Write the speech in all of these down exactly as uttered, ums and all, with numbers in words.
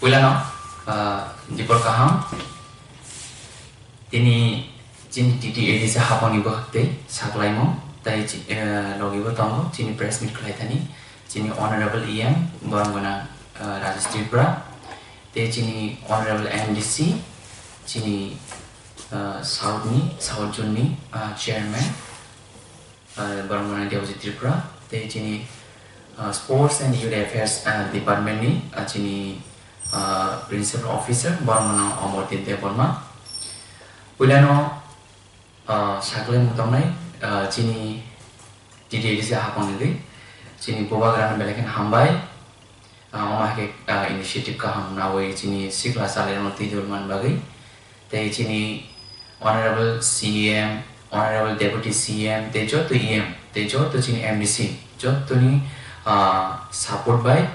Puilano, ah, dipor kaham. Tini chini T T A D C hapangni bwkhak tei saklaimung tei chi-, eh, logi bo tongo chini press meet khlai thani chini Honorable E M borok gwnang, ah, Rajesh Tripura tei chini Honorable M D C chini, ah, South ni, South Zone ni, ah, Chairman, ah, borok gwnang Debojit Tripura tei chini, ah, Sports and Youth Affairs, ah, Department ni, ah, chini, ah, Principal Officer borok gwnang Omorjit Debbarma. Puilano, ah, saklaimung tongnai, ah, chini T T A D C hapang ni chini bubagrano belai kheno hambai. Ah, omo hai khe, ah, initiative kaham nawi chini sikla chalairokno twijol man bagwi. Tei chini Honorable C M, Honorable Deputy C M, tei joto E M, tei joto chini M D C, jotoni, ah, support bai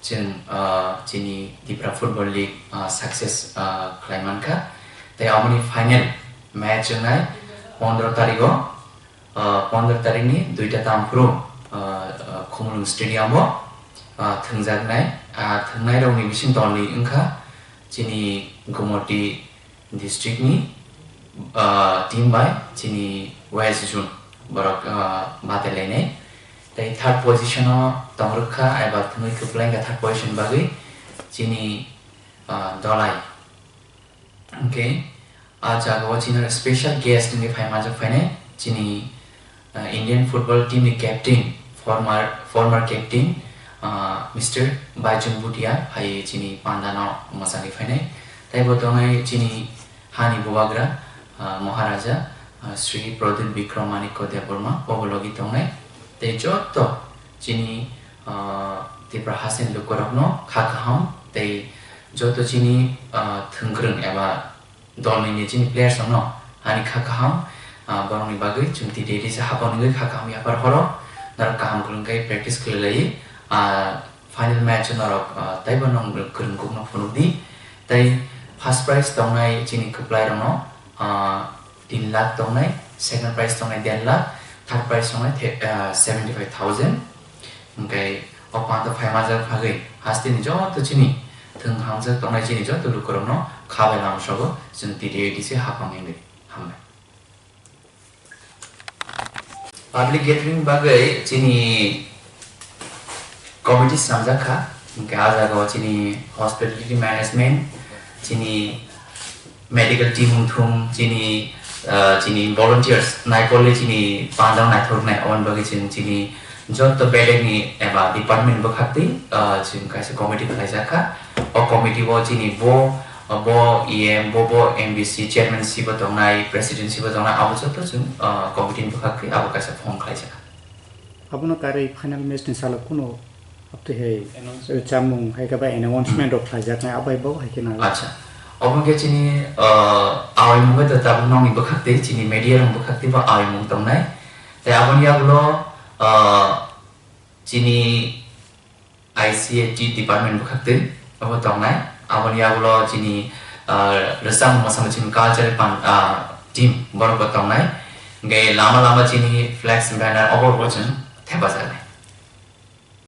chwng, ah, chini Tipra Football League, ah, success, ah, khlai mankha. Tei aboni final match wngnai pondro tarigo. Ah, pondro tarikni duita tam phuru, ah, ah, Khumulwng Stadium o, ah, thwngjaknai. Ah, thwngnairokni bising dolni wngkha chini Gumoti district ni, ah, team bai chini West Zone borok, ah, batailainai. Tei third position o tongrwkha eba thwngwi kwplai wngkha third position bagwi chini, ah, Dolai. Hwnkhe, ah, jagao chini special guest wngwi phai manjak phainai chini, ah, Indian football team ni captain, former, former captain, ah, Mister Baichung Bhutia phai chini pandano mwchangwi phainai. Tei bo tongnai chini hani bubagra, ah, Maharaja, ah, Sri Pradyut Bikram Manikya Debbarma, bo bo logi tongnai. Tei joto chini, ah, Tipra hasteni lukurokno kha kaham tei joto chini, ah, thwngkwrwng eba dolni ni chini players rokno ani kha kaham, ah, borokni bagwi chwng T T A D C hapang wngwi kha kaham yapar horo, norok kaham kwrwng khe practice khlai lai, ah, final match o norok, ah, taibo nwng kwrwng kukno phunuk di. Tei first prize tongnai chini kwplai rokno, ah, tin lakh tongnai, second prize tongnai der lakh, third prize tongnai the-, ah, seventy five thousand. Hwnkhe o panta phai majak phagwi hasteni joto chini thwng hamjak tongnai chini joto lukurokno kha bai lama sobo chwng T T A D C hapang wngwi hambai. Public gathering bagwi chini committee swnamjak kha, hwnkhe ah jagao chini hospitality management, chini medical team wngthung, chini, ah, chini volunteers naikolwi chini pandao naithoknai, aboni bagwi chwng chini joto bedekni eba department bwkhaktwi, ah, chwng kaisa committee khlaijak kha. O committee o chini bo, bo E M, bo, bo M D C chairman si bo tongnai, president si bo tongnai, abo joto chwng, ah, committee ni bwkhaktwi abo kaisa form khlaijak kha. Abono karwi final match ni salo kuno aptwi hai, Announce. eh, chamung hai khe ba announcement rok khlaijaknai, abai bo hai khe nang. Acha. Obo khe chini, ah, awai mungwi to tabuk nokni bwkhaktwi, chini media rok bwkhaktwi bo awai mung tongnai. Tei aboni yagulo, ah, chini I C A T department bwkhaktwi abo tongnai. Aboni yagulo chini, ah, rwchapmung mosamung chini cultural pan-, ah, team borok bo tongnai. Hwnkhe lama lama chini flex banner obo bo chwng thepajaknai.